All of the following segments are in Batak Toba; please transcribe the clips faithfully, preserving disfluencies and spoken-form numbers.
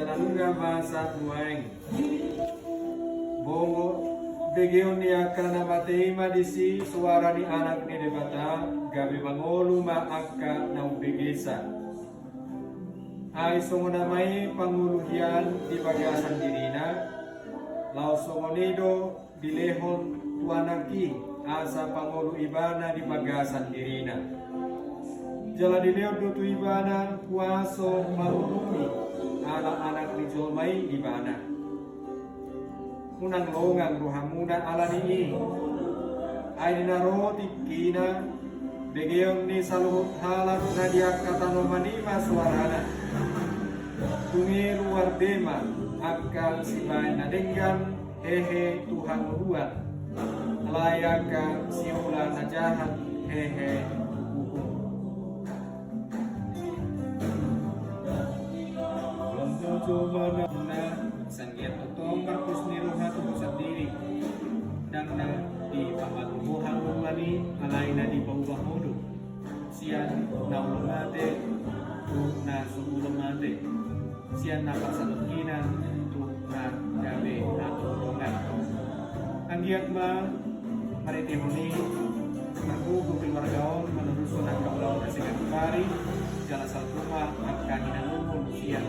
Na nunga masa nuaeng. Bongo, begeon ni angka na mate i ma disi soara ni Anak ni Debata, gabe mangolu ma angka na umbegesa. Ai songon i ma i pangolu hian di bagasan dirina, laos songon i do dilehon tu Anak i, asa pangolu ibana di bagasan dirina. Jala dilehon do tu ibana kuaso mangulumi halak anak ni jolma i ibana. Unang longang rohamuna ala ni i. Ai di na ro tingkina, begeon ni saluhut halak na di angka tanoman i ma soarana. Tung i ruar be ma angka sibaen na denggan, hehe tu hangoluan. Alai angka siula na jahat, hehe tu uhum. Lam joma na, sangiat tongtong marpus ni roha tu ho sandiri. Ndang na dipamatuho hangoluan i, alai na dipauba ho do. Sian na olo mate tu na so olo mate, sian na parsatongkinan tu na gabe hatontongan. Anggiat ma marhitehon i margogo keluarga on manarushon angka ulaon na sega tu pari, jala salpu ma angka hinangun sian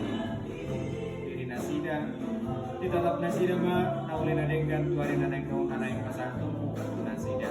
diri nasida. Ditatap nasida ma na uli na denggan tu ari na naeng ro, na naeng pasahat tu nasida.